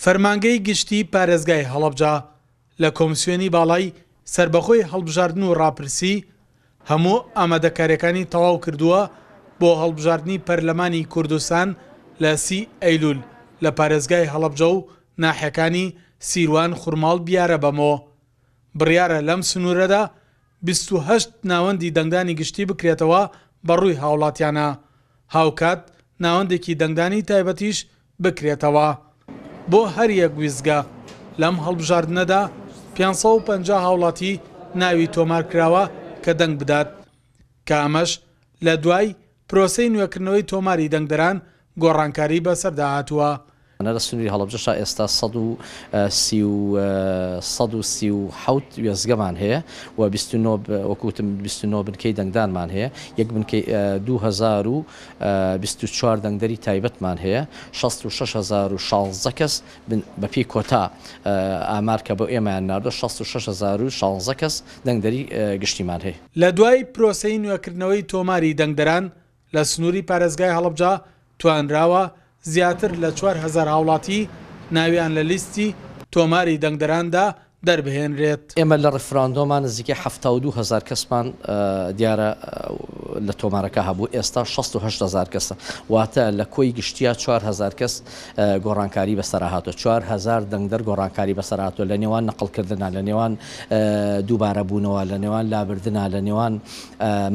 فەرمانگەی گشتی پارێزگای هەڵەبجە لە کۆمسیۆنی باڵای سەربەخۆی هەڵبژاردن و ڕاپرسی هەموو ئامادەکاریەکانی تەواو کردووە بۆ هەڵبژاردنی پەرلەمانی کوردستان لە سی ئەیلول لە پارێزگای هەڵەبجە و ناحیەکانی سیروان خورماڵ بیارە بەمۆ بڕیارە لەم سنوورەدا 28 ناوەندی دەنگدانی گشتی بکرێتەوە بەڕووی هاوڵاتیانە هاوکات ناوەندێکی دەنگدانی تایبەتیش بکرێتەوە بۆ هەر یەک ویستگە. لەم هەڵبژاردنەدا 550 هاوڵاتی ناوی تۆمارکراوە کە دەنگ بدات، کە ئەمەش لە دوای پرۆسەی نوێکردنەوەی تۆماری دەنگدەران گۆڕانکاری بەسەردا هاتووە. لە سنووری هەڵەبجەشا ئێستا 137 وێستگەمان هەیە و 29 وەکو وتم 29 بنکەی دەنگدانمان هەیە، یەک بنکەی 2024 دەنگدەری تایبەتمان هەیە، 66016 کەس بەپێی کۆتا ئامار کە بۆ ئێمەیان ناردووە 66016 کەس دەنگدەری گشتیمان هەیە. لە دوای پرۆسەی نوێکردنەوەی تۆماری دەنگدەران لە سنووری پارێزگای هەڵەبجە توانراوە زیاتر لە 4000 هاوڵاتی ناویان لە لیستی تۆماری دەنگدەراندا دەربهێنرێت. ئێمە لە ڕیفراندۆما نزیکەی 72 هەزار کەسمان دیارە لە تۆمارەکە هەبوو، ئێستا 68 هەزار کەسە، واتە لە کۆی گشتیا 4000 کەس گۆڕانکاری بەسەر هاتووە، 4000 دەنگدەر گۆڕانکاری بەسەر هاتووە لە نێوان نەقڵکردنا، لە نێوان دووبارە بوونەوە، لە نێوان لابردنا، لە نێوان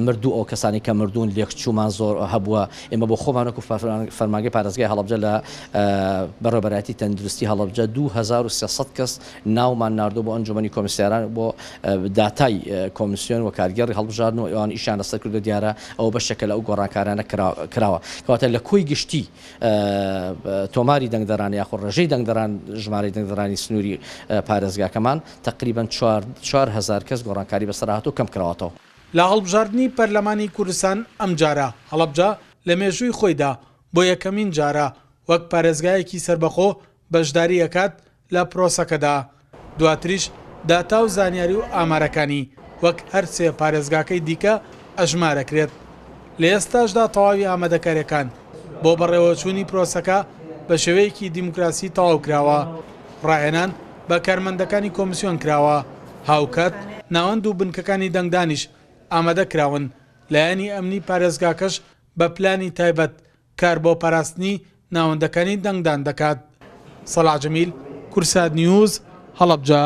مردوو ئەو کەسانی کە مردوون لێکچوومان زۆر هەبووە. ئێمە بۆ خۆمان وەکو فەرمانگەی پارێزگای هەڵەبجە لە بەڕێوەبەرایەتی تەندروستی هەڵەبجە 2300 کەس ناومان ناردووە بۆ ئەنجومەنی کۆمیسیاران بۆ داتای کۆمیسیۆن و کارگێڕی هەڵبژاردن و ئەوان ئیشیان لەسەر کردو دیارە ئەوە بەشێکە لە ئەو گۆڕانکارانە کراوە. کەواتە لە کۆی گشتی تۆماری دەنگدەران یاخود ڕێژەی دەنگدەران ژمارەی دەنگدەرانی سنووری پارێزگاکەمان تقریبا 4000 کەس گۆڕانکاری بەسەر هاتوو کەم کراوەتەوە. لە هەڵبژاردنی پەرلەمانی کوردستان ئەمجارە هەڵەبجە لە مێژووی خۆیدا بۆ یەکەمین جارە وەک پارێزگایەکی سەربەخۆ بەشداری ئەکات لە پرۆسەکەدا، دواتریش داتا و زانیاری و ئامارەکانی وەک هەر سێ پارێزگاکەی دیکە ئەژمارەکرێت. لە ئێستاشدا تەواوی ئامادەکاریەکان بۆ بەڕێوەچوونی پرۆسەکە بە شێوەیەکی دیموکراسی تەواو کراوە، ڕاهێنان بە کارمەندەکانی کۆمسیۆن کراوە، هاوکات ناوەند و بنکەکانی دەنگدانیش ئامادە کراون، لایەنی ئەمنی پارێزگاکەش بە پلانی تایبەت کار بۆ پاراستنی ناوەندەکانی دەنگدان دەکات. سەڵاح جەمیل، کوردسات نیوز، هەڵەبجە.